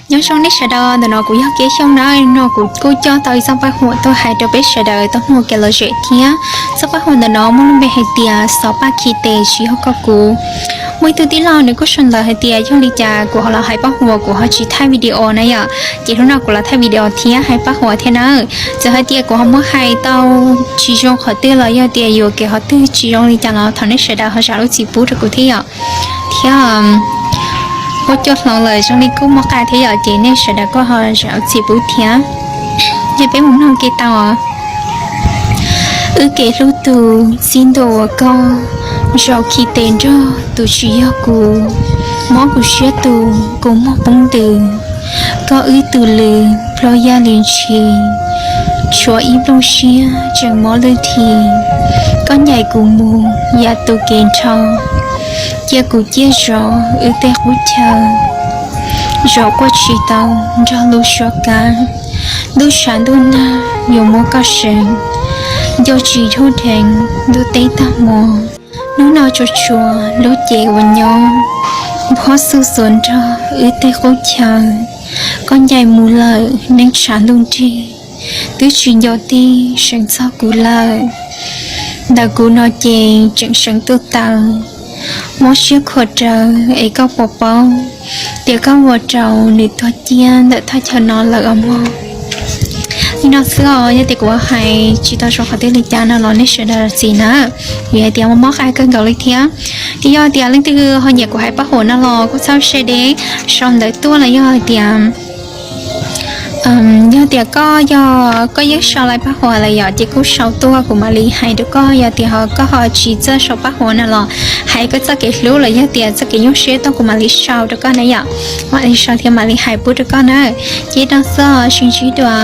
Nyob zoo nej sawv daws, ntawm no kuv yog Kev Xyooj na. No kuv kuj coj tau ib txoj paj huam tuaj hais rau peb sawv daws tau mloog kev lom zem thiab. Txoj paj huam ntawm no muaj lub npe hais tias xov paj khi tes tsis yog koj kuv. Muaj ib tug tij laug nws kuj sau ntawv hais tias yog li cas kuv ho los hais paj huam kuv ho tsis thaij video na yom. Ces hnub no kuv los thaij video thiab hais paj huam thiab na. Txawm hais tias kuv ho muab hais tau tsis zoo qhov twg los yog tias yuam kev qhov twg tsis zoo li cas los thov nej sawv daws ho zam lub txim pub rau kuv thiab yom. Thiab ua cuaj hloov lawm zoo li kuj muaj qab thiab yom, ces nej sawv daws kuj ho zam lub txim pub thiab. Ces peb mus mloog kev tau. Wb kev hlub tus txij ntua ua koj, zaum khi tes nrog tus tsis yog kuv, mob kuv siab tus kua muag poob ntws. Koj wb tus lws plho yaj li ntshis, tshuav ib nplooj siab tseem mob lwj thi. Koj ncaim kuv mus yam tus kev nrho, cia kuv ciaj zov wb tej qub chaw. Zov quaj tsis tau nrog lub suab kab, ntuj tshav ntuj nag yuav muab koj seev. Nco tsis dhuj dheev ntuj teb tag hmo, hnub no tsuas tshuav lub cev uas nyob, nphob xuj xuas nrog wb tej qub chaw. Koj ncaim mus lawm neej tshav ntuj nrig, twb tsis nco tij seev txog kuv lawm. Ntawm kuv no ces tseem seev tuaj taw, mob siab khuav rawv es koj puas paub tias koj ua rau nws tuag ciaj ntawm thaj chaw no lawm os mog. Li no xwb os, yog tias kuv hais tsis tau zoo qhov twg li cas no los nej sawv daws zam txim na, vim hais tias mob qab kawg nkaus li thiab. Ces yog tias leej twg ho nyiam kuv hais paj huam no los kuj txhob share deb, sau ntawv tuaj los yog hais tias yog tias koj yog koj yeej sau lawm paj huam lawm yom, ces kuj sau tuaj kuv mam li hais rau koj. Yog tias ho koj ho tsis txawj sau paj huam no los hais koj txoj kev hlub los yog tias txoj kev nyuaj siab tuaj kuv mam li sau rau koj na yom. Mam li sau thiab mam li hais pub rau koj na. Ces li no xwb, sib ntsib dua.